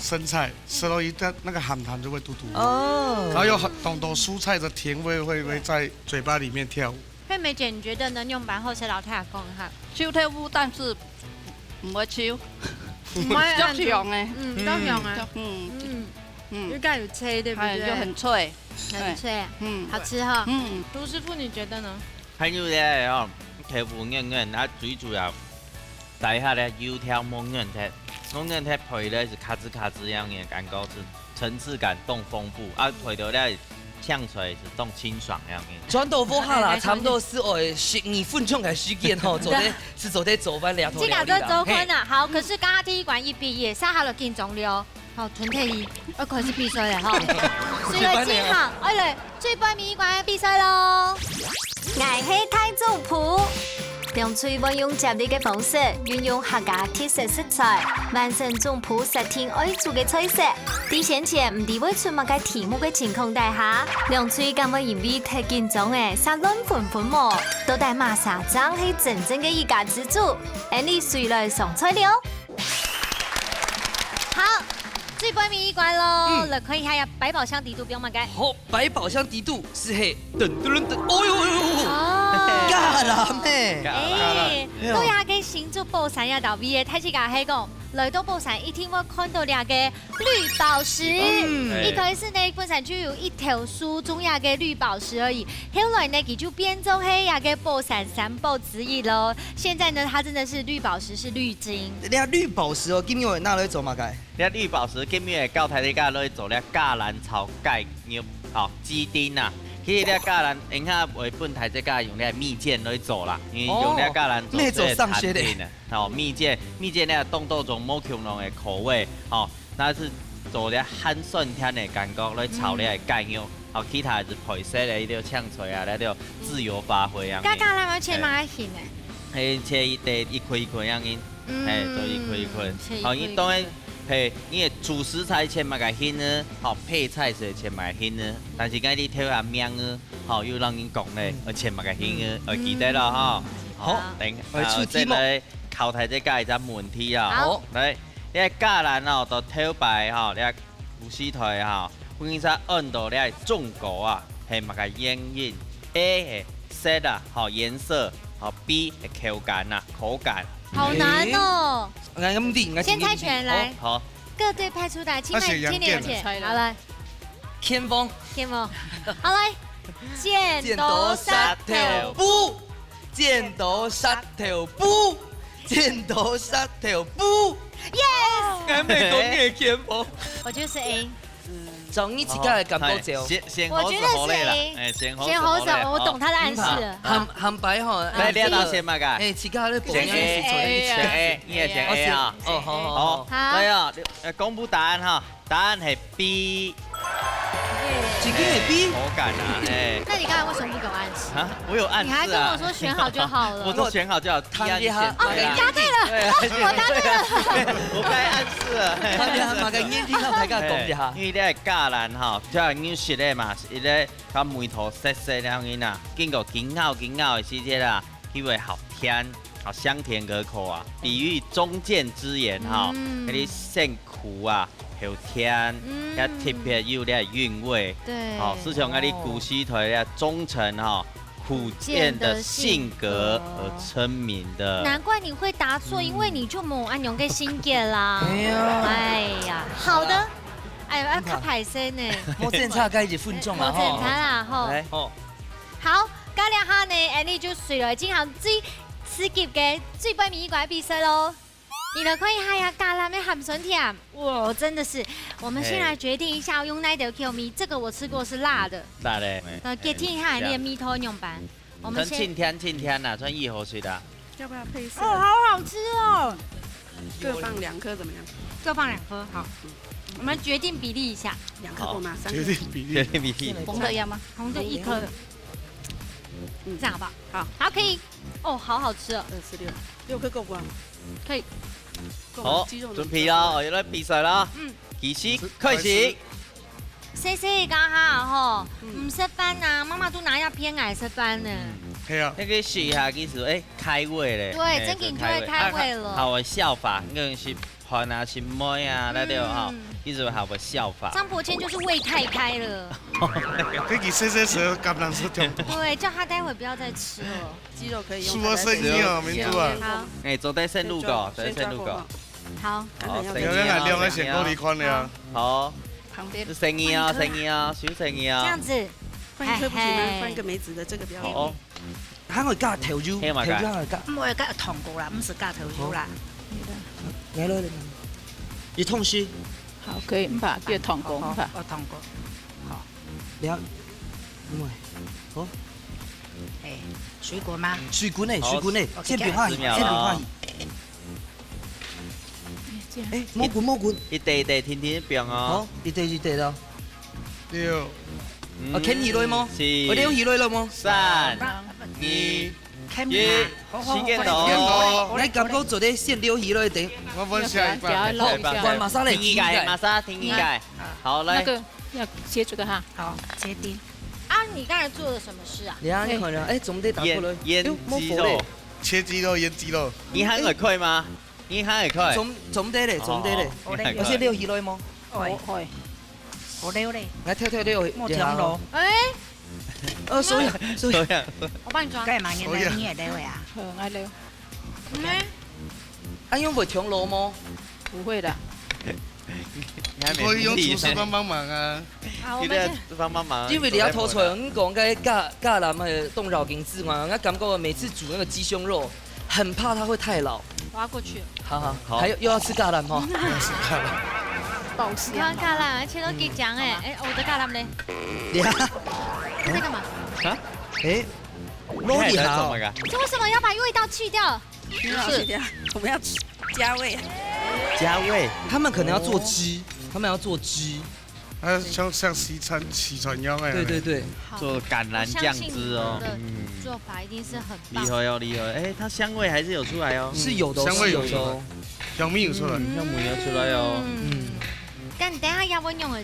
生菜，吃落去它那個鹹淡就會嘟嘟。哦然後有很多蔬菜的甜味會會在嘴巴裡面跳舞。惠美姐，你觉得呢？用白后是老太太讲哈，臭豆腐，但是毋會臭，唔係足香个，嗯，都香啊，嗯嗯，嗯，有感有脆，对不哎，对？又很脆，很脆，嗯好吃哈。嗯，卢师傅，你觉得呢？還有咧吼，豆腐軟軟，啊最主要底下咧油條無軟忒，無軟忒配咧是卡吱卡吱樣个感覺，是層次感當豐富，啊配到咧香脆是當清爽樣个。轉到屋下啦，差不多係愛十二分鐘个時間吼，做得係做得做完了，自家都做困啊。好，可是剛剛第一關一比一，下下落緊張了。好，陳佩仪，要開始比賽了哈。所以今下，哎嘞，最尾一關个比賽咯。𠊎係大總鋪。兩隊會用接力个方式，運用客家特色食材，完成總鋪設定愛煮个菜色。在先前毋知會出麼个題目个情況底下，兩隊敢會因為忒緊張而煞亂紛紛無？到底麼儕正係真正个一家之煮？恁呢，隨來上菜了。好，最尾一關咯，來看一下呀，百寶箱底肚放麼个？好，百寶箱底肚係係噔噔噔，哦呦呦呦，哦，橄欖咩？哎，到這个新竹寶山這搭位个，大自家係講，來到寶山一定會看到這个綠寶石。嗯一開始呢，本身就有一條樹種這个綠寶石而已，後來呢，佢就變做係這个寶山三寶之一咯。現在呢，它真的是綠寶石，是綠金。你看綠寶石哦，今日我拿來做麼个？這綠寶石今日會教大自家來做這橄欖炒雞肉，吼，雞丁啊。其實這橄欖，等下會分大自家用這蜜餞來做啦，因為用這橄欖做哦，蜜做上些的產品啊。吼，蜜餞，蜜餞這當多種無共樣个口味，吼，那係做這鹹酸甜个感覺來炒這个雞肉，吼，其他係配色个一條青菜啊，那條自由發揮啊。該橄欖愛切麼个形呢？嘿，切一塊一塊樣形。 嘿，做一塊一塊。切一塊一塊。好，你當然，嘿，你个主食材切麼个形呢？好，配菜係切麼个形呢？但是該你挑下名呢，好，又讓你講咧，愛切麼个形呢？愛記得了哈。好，等，來出題目啊，再來考大自家一隻問題啊。好。來，你个橄欖哦，到頭擺哈，你个古時代哈，分你知按到這中國啊，係麼个原因？A係色啊，吼，顏色，吼，B係口感啊，口感。好難哦。欸，𠊎毋知，𠊎先猜拳來。好，好。各隊派出的，請慢，那寫請了解。好，來。天風。天風。好，來。剪刀石頭布。 剪刀石頭布，剪刀石頭布。Yes！還沒講你的天風。我就是A。照你自家的感覺走。哦，哎，先，先猴子猴類啦，我覺得是A。哎，先猴子猴類，先猴子，我懂他的暗示了。哦。很，很白吼，來，哎，你要先嘛，該。哎，自家的選A，選A，你也選A啊。哦，好，好，好。好，來哦，呃，公布答案哈。 答案係B。真个係B？口感啊，哎。那你剛才為什麼不給我暗示？啊，我有暗示啊。你還跟我說選好就好了。我說選好就好，第二你選對啊。哦，你答對了。對啊，哦，我答對了。我該暗示了。他們還蠻个眼睛，他才敢講一下。哎，因為這个橄欖哈，就像你食个嘛，一个較梅頭澀澀了樣啊，經過緊咬緊咬的時節啦，佢會好甜，好香甜可口啊，比喻中間之言哈，嗯。那個辛苦啊， 好甜，嗯。也特別有這韻味。對。吼，就像𠊎俚古時代个忠臣吼，苦楝的性格而稱名的。難怪你會答錯，嗯。因為你就無恁樣个性格啦。哎呀。哎呀，好的。哎呀，較歹勢呢。無精差，該一分鐘啊，無精差啦，吼。來。好。好，該這下呢，𠊎俚就隨來進行最刺激个最尾一關比賽咯。 你來看一下呀，橄欖个鹹酸甜，哇，真的是。我們先來決定一下，用哪一條口味？這個我吃過，是辣的。辣的。呃，決定一下，哎，你的味道仰般？我們先，算清甜清甜啦，算異口水的。要不要配色？哦，好好吃哦。各放兩顆怎麼樣？各放兩顆，好。我們決定比例一下。兩顆夠嗎？三顆？決定比例。決定比例。紅的要嗎？紅的一顆。嗯。這樣好不好？好。好，可以。哦，好好吃哦。二十六，六顆夠不夠？可以。夠嗎？好，雞肉能準備了，哦，要來比賽了。嗯。計時開始。細細个哈吼，嗯。毋食飯啊，媽媽都拿藥片來食飯呢。嗯，係啊。那個試一下，其實，哎，開胃咧。對，哎，真的就會開胃。開胃了。啊，好，我效法，那個是 飯啊，食糜啊，嗯。那就吼，一直會好个笑法。張伯謙就是胃太開了。這个細細時候敢人食中毒。對，叫他待會不要再吃了。雞肉可以用。是我生意哦，明珠啊。好。哎，做得先錄个，先抓，做得先錄个。先抓過。好。好，生意哦，你要拿兩个選購禮款了啊。好。旁邊。是生意哦，生意哦，是生意哦。這樣子。換一顆不行嗎？嘿嘿。換一個梅子的，這個比較好哦。 還會加豆油，豆油還會加。毋會加糖果啦，毋使加豆油啦。來來來，你同時。好，可以，毋怕，叫糖果，毋怕。哦，糖果。好。了，毋會，好。哎，水果嗎？水果呢？水果呢？先別歡喜，先別歡喜。 哎，莫滾，莫滾。一滴一滴，定定放哦。好，一滴一滴咯。六。啊，牽起來無？四。哦，你有起來了無？三、二、一，時間到。來，感覺做得先撩起來一點。我分下一半。好，換馬上來，停一下，馬上停一下。好，來。那個要切這個哈。好，切丁。啊，你剛才做了什麼事啊？你看，你看，哎，怎麼得打過來？醃，醃雞肉。切雞肉，醃雞肉。你還會快嗎？ 你還會快。總，總得咧，總得咧。哦，你還會快。我先撩起來無？會，會。好撩咧。來，跳跳撩，莫跳咯。哎。呃，所以，所以。我幫你抓。幹嘛？你來，你也撩呀？好，我來。嗯。啊，用會跳落無？不會的。你還沒可以用廚師幫幫忙啊。好，我們先。你在幫幫忙，因為你要偷出來，你講該橄，橄欖个動腦筋之外，我感覺每次煮那個雞胸肉， 很怕它會太老。我要過去了。好，好，好。還有，又要吃橄欖哦。又要吃橄欖。保鮮。你看橄欖，而且都給講哎，哎，我的橄欖呢？你看。這在幹嘛？啊？哎，你還在做麼个？這為什麼要把味道去掉？不是，我們要加味。加味。他們可能要做汁，他們要做汁。 它像，像西餐，西餐樣哎。對，對，對。好，做橄欖醬汁哦。我相信你們的做法一定是很棒。厲害哦，厲害！哎，它香味還是有出來哦。是有的哦，香味有出來，是有的哦。香味有出來。嗯，香味有出來哦。嗯。嗯。但你等一下要不要用的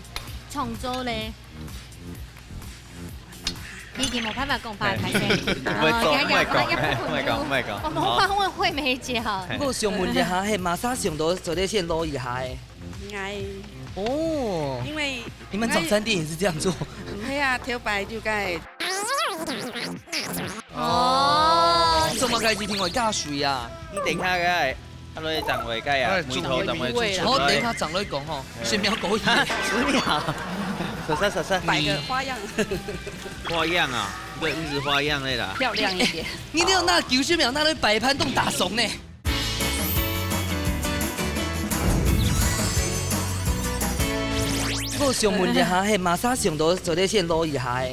創作嘞？你已經沒辦法講話，拍謝。不會講，哦，不會講，不會講，不會講。我們換問惠美姐好了。不過想問一下，嘿，馬上想到昨天先撈一下，嘿。應該哦，因為你們早餐店也是這樣做？係啊，頭擺就該。哦。做麼个一定愛加水啊？你等一下該，啊，落去掌位該啊，哎，梅頭掌位出出來。好，等一下掌位講吼，哎。先不要勾引。十秒。啥啥啥啥。擺個花樣。花樣啊，對，毋係花樣个啦。漂亮一點。你都有拿九十秒拿來擺盤當打爽呢。 我想問一下，係麼儕想到做得先撈一下个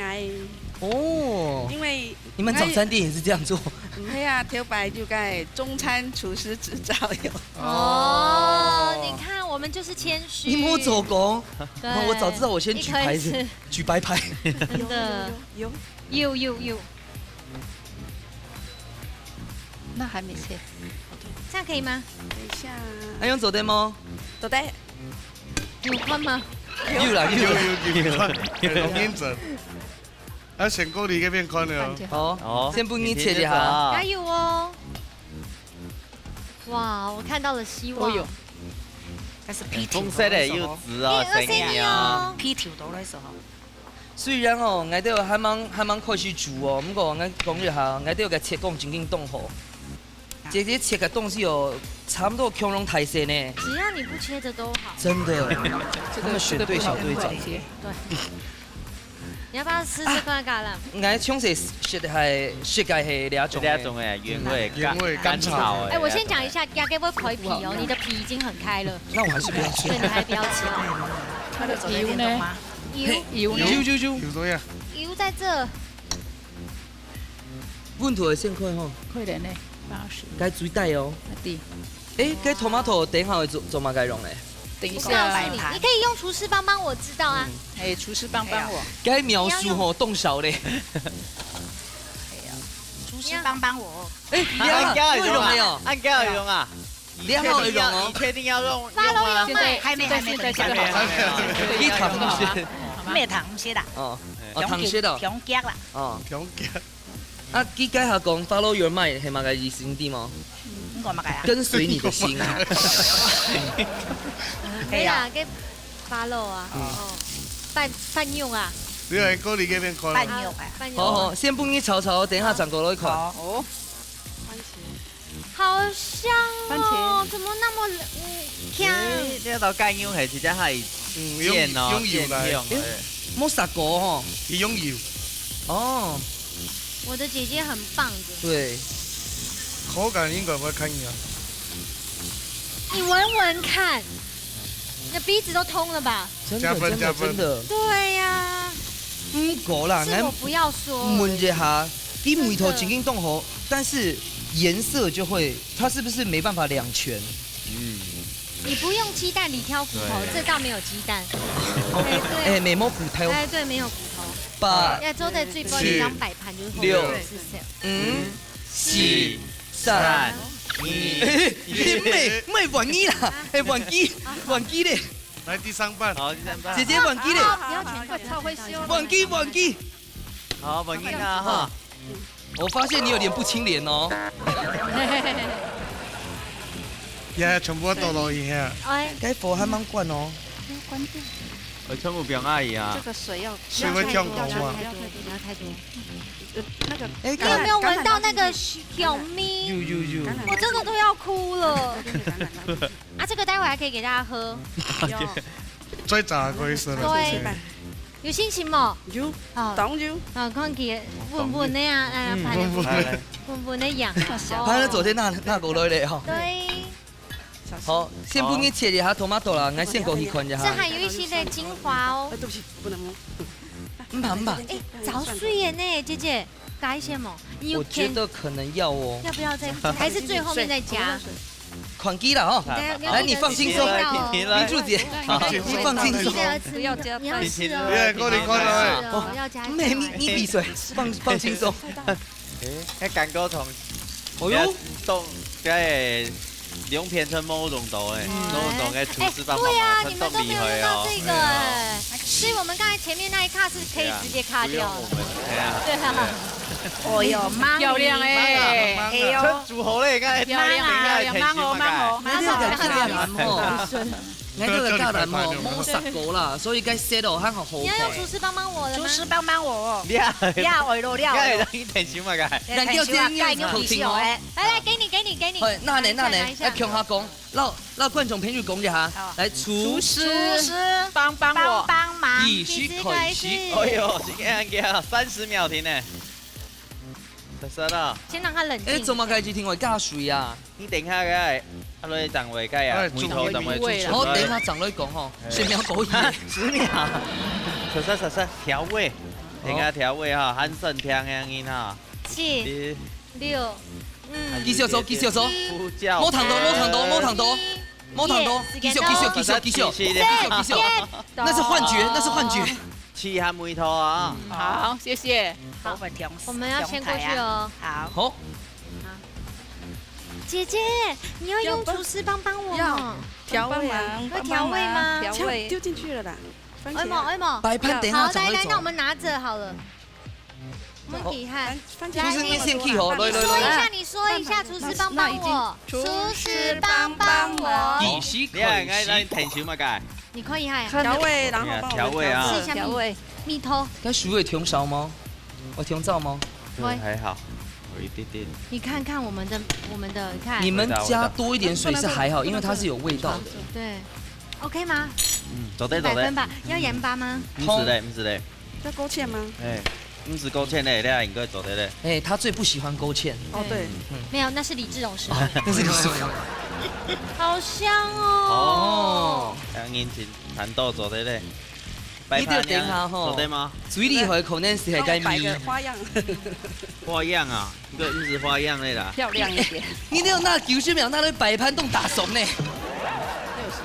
？𠊎。哦，因為你們早餐店也是這樣做？毋係啊，頭擺就該中餐廚師執照有。哦，你看，我們就是謙虛。你沒有做工？對，哦，我早知道我先舉牌子，一開始。舉白牌。真的。有，有，有。有，有，有。那還沒切。這樣可以嗎？等一下。阿勇做得無？做得。 有看嗎？有啦，有啦。有，有，有，有，有，有認真。啊，先過你這邊看了。好，哦，先分你切一下。加油哦！哇，我看到了希望。哦喲，該係皮條。紅色个又紫哦，你二十一哦。皮條到來說哈。雖然哦，𠊎兜還吂，還吂開始煮哦，毋過𠊎講一下，𠊎兜个切工正經當好。 姐姐切个東西哦，差不多共樣大細呢。只要你不切著都好。真的，這個，他們選對小隊長。這個不能亂切。對。你要不要試試看橄欖？啊，𠊎從細食个係，食个係這種的。這種的原味，嗯。原味甘草的。甘草的。哎，我先講一下，雅各會開皮哦，你的皮已經很開了。那我還是不要吃。對，你還不要吃。它的油呢？油。油呢？油，油，油。油怎樣？油在這。 溫度愛先開吼。快點呢，八十。該水帶哦。啊，對。誒，該tomato等一下會做，做麼个用誒？等一下。我告訴你，你可以用廚師幫幫我，知道啊。嗯。哎，廚師幫幫我。哎呀。該描述吼，你要用。當少咧。哎呀，廚師幫幫我。誒，你啊，會用的哦。恁樣會用啊？ 你好會用哦。你確定要用，用嗎？Follow your mind。現在，還沒，還沒，現在，現在，等一下。你糖不是？沒有糖，毋係啦。哦，哦，糖色的哦。強強強強啦。哦。強強。啊，佢該下講follow your mind係麼个意思，你知無？嗯，你講麼个啊？跟隨你的心啊。係啊，該follow啊，嗯。哦，半，半用啊。你來過來這邊看。半用啊。半用啊。好，好，先分你炒炒，等一下轉過來看。好。哦。番茄。 好香哦，番茄。怎麼那麼，嗯，香？誒，這道乾肉係直接係嗯，用，煎哦，用油來。煎香的。誒，無煠過吼。佢用油。哦。我的姐姐很棒的。對。口感應該會較香。你聞聞看，你的鼻子都通了吧？ 真的，加分，真的，加分。真的。對呀。毋過啦，是我不要說而已。𠊎問一下，佢味道正經當好，但是顏色就會，它是不是沒辦法兩全？嗯。你不用雞蛋裡挑骨頭，對。這道沒有雞蛋。哎，對。哎，沒摸骨頭。哎，對，沒有骨頭。把亞洲的最高一張擺盤就是紅色。六。是這樣。五、四、三、二。哎，你妹，妹玩具啦，哎，玩具，玩具咧。 來，第三棒。好，第三棒。姐姐，忘記咧。啊，不要全部，超會修。忘記，忘記。好，忘記啊，哈。我發現你有點不清廉哦。呀，全部都倒落去啊。哎。該火還蠻關哦。要關掉。呃，全部放落去啊。這個水要，水會跳高嗎？不要太多，不要太多。呃，那個，哎，你有沒有聞到那個橄欖，橄欖放進去。香味？有，有，有。我真的都要哭了。橄欖，橄欖，橄欖。 啊，這個待會還可以給大家喝。有。最早可以吃了，對。謝謝。有心情無？有，好。當有。好，看佢穩穩的啊，哎呀，嗯，拍得穩穩的。穩穩的樣。哦。他昨天那，那過來咧，吼。對。好，先分你切一下tomato啦，來先過去看一下。這還有一些的精華哦。哎，對不起，不能摸。毋怕，毋怕。哎，找水的呢，姐姐。 加一些嗎？你有我覺得可能要哦。要不要再，還是最後面再加？看佢啦，哈。你等下，來，你放輕鬆。你等下，你等下。明珠姐，你放輕鬆。不要加太多。你要試哦。耶，夠你看了，哎。你要試哦，要加一些。沒，你，你比誰？放，放輕鬆。哎，那感覺從，哦喲。動，該 兩片全部攏有欸，嗯。攏有欸，廚師幫忙嘛，哎，對啊，你們都沒有用到這個欸。很厲害哦。所以我們剛才前面那一卡是可以直接卡掉的。對啊，不用我們，對啊。對啊。哦喲，漂亮欸。哎喲。真煮好咧，剛才漂亮啊，漂亮，忙哦，忙哦，忙哦，忙哦。𠊎兜个家人吼，無食過啦，所以該set哦，還好好看。你要用廚師幫幫我了嗎？廚師幫幫我哦。你啊，你啊，愛落了，你啊，愛落。你等一下嘛，該。等一下，該用一下哦。來，來，給你，給你，給你。好，那呢，那呢，來，來一下。來，共下講，摎，摎觀眾朋友講一下。好。來，廚師，廚師，幫幫我。幫幫忙。計時開始。計時開始。哎喲，時間還久，三十秒停呢。 實實啦。先讓他冷靜一下。哎，做麼个一定會加水啊？你等下个，啊，落去掌位个啊，哎，梅頭掌位煮出來。好，等一下掌位講吼，哎。先不要勾引。十秒。實實實實，調味，等一下調味哈，還算聽聽音哈。七、六、五、繼續做，繼續做。呼叫。莫動刀，莫動刀，莫動刀。 莫動刀，繼續，繼續，繼續，繼續，繼續，繼續。那是幻覺，那是幻覺。試下味道啊。好，謝謝。好，我們調，我們要先過去哦。好。好。姐姐，你要用廚師幫幫我嗎？要，調味啊。會調味嗎？調味。丟進去了啦。番茄。哎媽，哎媽。擺盤等一下才會做。好，來，來，那我們拿著好了。 很厲害。番茄。來，不是，你先去哦，來，來，來。你說一下，你說一下，廚師幫幫我。廚師幫幫我。計時開始。你看，你看，你挺胸嘛，該。你可以哈。調味，然後幫我們調味啊。試一下蜜，調味。蜜桃。該水會忒少嗎？會忒少嗎？對，還好，有一點點。你看看我們的，我們的，看。你們加多一點水是還好，因為它是有味道的。對，OK嗎？嗯，做得，做得。一百分吧。要鹽巴嗎？毋使咧，毋使咧。 要勾芡嗎？哎，毋使勾芡咧，你也應該做得咧。哎，他最不喜歡勾芡。哦，對。嗯。沒有，那是李志榮師傅。哦，那是李志榮。好香哦。哦。像人情談到做得咧。你就等下吼，擺盤呀，做得嗎？最厲害可能是該个米。幫我擺個花樣。花樣啊，這個毋係花樣的啦。漂亮一點。你那有那九十秒，那都擺盤都打慫呢。六十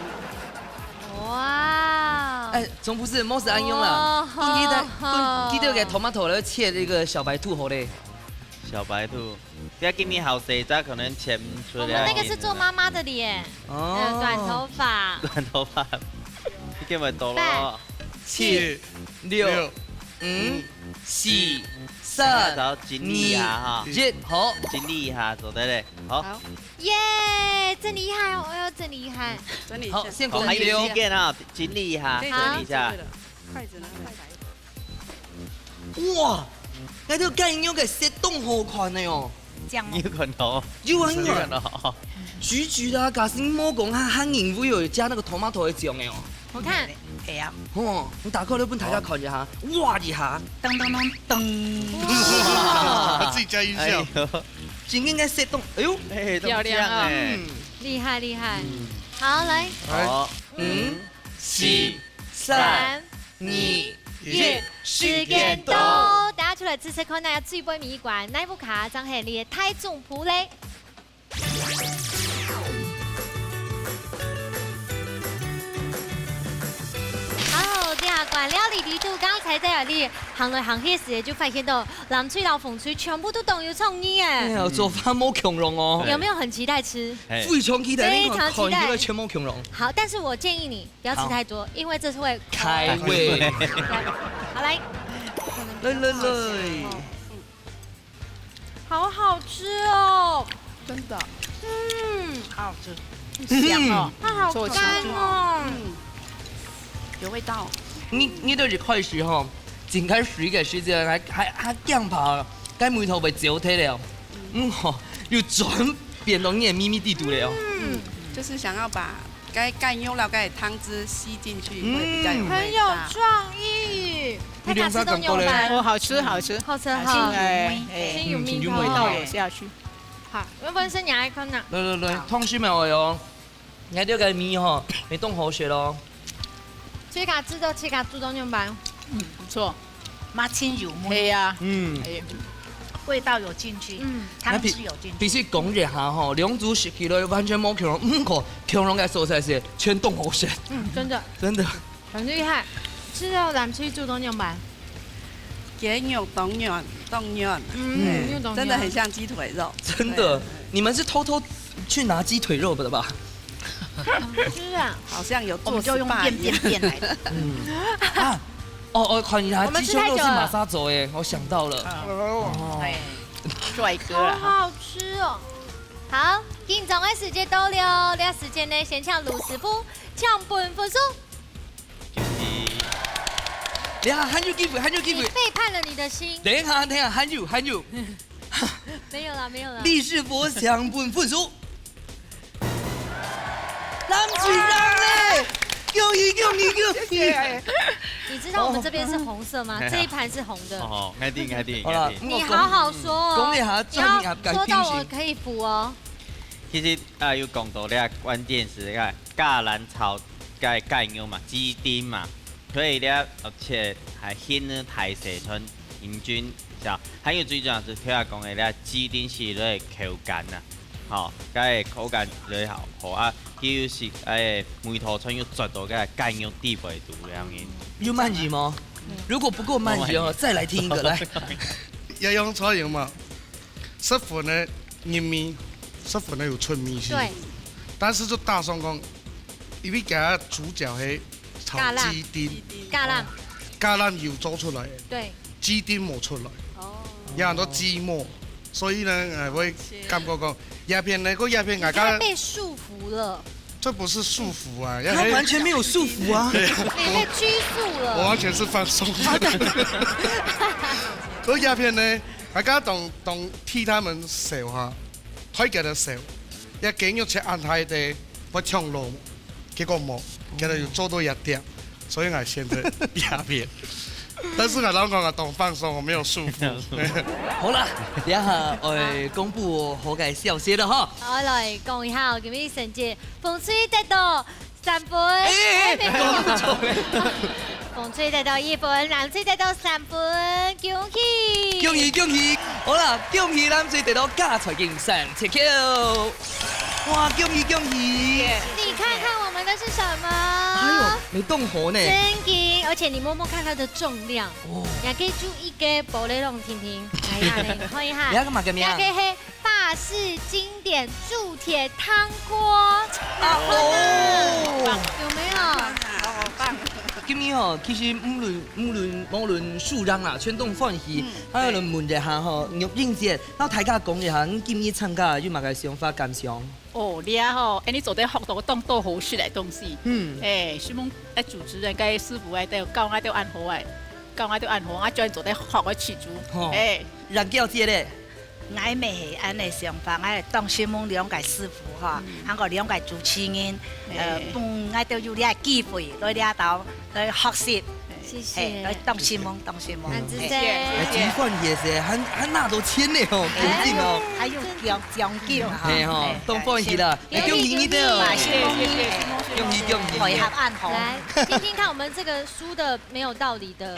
秒。 哇。哎，總不是，莫係恁樣啦。哦。你記得，你記得給tomato來切那個小白兔好咧。小白兔，不要給你好勢，這可能切毋出來。我們那個是做媽媽的臉，哦。呃，短頭髮。短頭髮，你根本懂了。八、七、六、五、四、三、二、一，好。整理一下，做得咧，好。好。 耶，真厲害哦！哎喲，真厲害！整理一下。好，先滾油。好，還有時間啊，整理一下，可以，可以，整理一下。可以了，筷子拿，筷子。哇，該个雞肉个色當好看的哦。醬哦。你有看到？有啊，有啊。有看到。橘橘的啊，假使你莫講，它，它裡面有加那個tomato的醬的哦。我看。係啊。吼，你打開來分大家看一下，哇一下。噔噔噔噔。哇。他自己加音效。哎喲。 今天个色當，哎喲，哎，漂亮啊。都這樣哎。嗯。厲害，厲害。嗯。好，來。好。五、四、三、二、一，時間到。大家出來試試看，哪最尾尾一關，哪一部卡正係你个大總鋪咧？ 好，這下管料理裡肚，剛才在這裡行來行去時，就發現到藍隊摎紅隊全部都當有創意耶。哎呀，做法無共樣哦。有沒有很期待吃？哎。非常期待，非常期待。你看，看起來全無共樣。好，但是我建議你不要吃太多，好。因為這是會開胃。好，來。來，來，來。 好好吃哦。真的。嗯。好好吃。嗯。香哦。它好乾哦。嗯。有味道。你，你就一開始吼，整開水个時節，還，還，還驚怕該味道會走忒了。嗯吼，又轉變到你个秘密地圖了哦。嗯。就是想要把 該雞肉摎該湯汁吸進去，嗯。會比較有味道。很有創意。你兩儕感覺咧？哦，好吃，好吃。好吃哈。哎，哎，真有味道。嗯，真有味道。味道有下去。好，要不然是你來看吶。來，來，來，好。同學們，哎喲，你看這個米吼，會當好食咯。自家製作，自家煮當樣般。嗯，不錯。 嘛真有味。係啊。嗯。哎，味道有進去，嗯。湯汁有進去。必須講一下吼，兩組食起來完全無共樣，毋過共樣个所在係全當好食。嗯，真的。真的。很厲害，吃到藍隊煮當樣般。雞肉當軟，當軟。嗯，哎，又當軟。真的很像雞腿肉。真的，對。你們是偷偷去拿雞腿肉的吧？是啊。好像有做我們就用 spa 一樣。便便便來的。嗯。啊，哦，哦，看一下，我們吃太久了。雞胸肉是瑪莎做的，我想到了。嗯。哦。哎，帥哥了哈。好好吃哦。好，緊張个時間到了，這時間呢，先請盧師傅請分分數。就是，等一下，還有機會，還有機會。你背叛了你的心。等一下，等一下，還有，還有。沒有了，沒有了。李世博請分分數。藍隊贏咧！恭喜，恭喜，恭喜！謝謝。你知道我們這邊是紅色嗎？哦。這一盤是紅的。哦，𠊎知，𠊎知，好了，𠊎知。你好好說哦。講一下，你要專業个精神。說到我可以扶哦。其實，啊，有講到這關鍵詞，你看，橄欖炒該雞肉嘛，雞丁嘛，所以呢，而且還熻了大細川，平均，是吧？還有最重要是，頭下講个這雞丁係這口感啊，吼，該口感最好，好啊，佢又係，哎，味道全又做到該雞肉底背肚這樣个。有滿意嗎？如果不夠滿意哦，再來聽一個，來。要用菜油嘛，十分个入味，十分个有出味緒。對。但是就打算講，因為佢个主角係炒雞丁，橄欖。橄欖。橄欖油做出來个，對。雞丁無出來，哦。有很多雞沫，所以呢，呃，會感覺講，這片呢，過這片𠊎剛你太被束縛了。這不是束縛啊，他完全沒有束縛啊。你被拘束了。我完全是放鬆。所以這片呢，𠊎剛剛當，當替他們愁哈，太給他愁，這雞肉切恁大个，會忒老，結果無，今日有做到一點，所以𠊎選擇這片。但是𠊎老公啊，當放鬆，我沒有束縛。好啦，等一下，呃，公布好个消息了哈。好，來講一下哦，今日成績，紅隊得到三分。哎，哎，哎，哎，沒有。紅隊得到一分，藍隊得到三分，恭喜！恭喜，恭喜！好啦，恭喜藍隊得到加菜金三千塊。哇，恭喜，恭喜！你看看我們的是什麼？哎呦，你動火呢？真金，而且你摸摸看它的重量，哦。你還可以注意个玻璃洞听听。哎呀，你看一下，你要幹嘛个咩？你還可以黑 法式經典鑄鐵湯鍋，啊，哦。有沒有？好棒。今日吼，其實無論，無論，無論輸贏啦，全當歡喜。嗯，還有人問一下吼，玉英姐，摎大家講一下，你今日參加有麼个想法感想？哦，你啊吼，哎，你做得學到當多好食个東西。嗯。哎，希望哎主持人該師傅哎，都教𠊎兜恁好哎，教𠊎兜恁好，𠊎就做得學个去煮。吼。哎。藍調姐咧？ 𠊎乜係恁个想法，𠊎當承蒙兩個師傅吼，嗯。還有兩個主持人，呃，哎。分𠊎兜有這個機會來這兜來學習。謝謝。嘿，來當承蒙，當承蒙。很值得。嘿。哎，真歡喜个事，還，還拿到錢呢吼，哎，恭喜哦。還有獎，獎金啊，嘿吼，嘿，當歡喜啦，哎，恭喜你兜。謝謝，謝謝，謝謝，恭喜恭喜。配合恁好。來，聽聽看我們這個輸的 沒有道理的。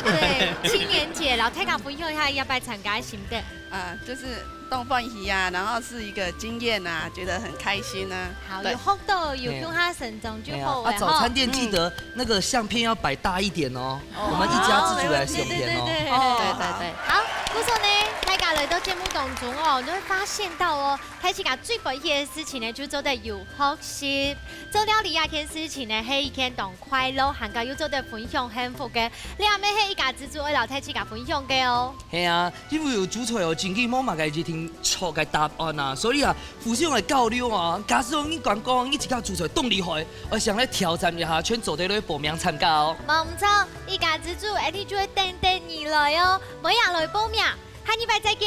對，青年節，摎大家分享一下這擺參加个心得。啊，就是當歡喜啊，然後是一個經驗啊，覺得很開心啊。好，對。有學到，有共下成長就好了，哎呀，啊，早餐店記得那個相片要擺大一點哦，吼。嗯。我們一家之煮个相片哦。對，對，對，對。哦，對，對，對。好，故所呢，大家來到節目當中哦，你會發現到哦， 大自家最歡喜个事情呢，就做得有學習。做料理這件事情呢，係一件當快樂，還過又做得分享幸福个。這乜係一家之煮愛摎大自家分享个哦。係啊，因為有主菜哦，真經無麼个一定著个答案啊，所以啊，互相來交流啊，假使講你感覺你自家主菜當厲害，𠊎想來挑戰一下，全做得來報名參加哦。無毋著，一家之煮，一定就會等等你來哦，莫忘來報名。 下禮拜再見。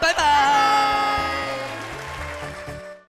拜拜。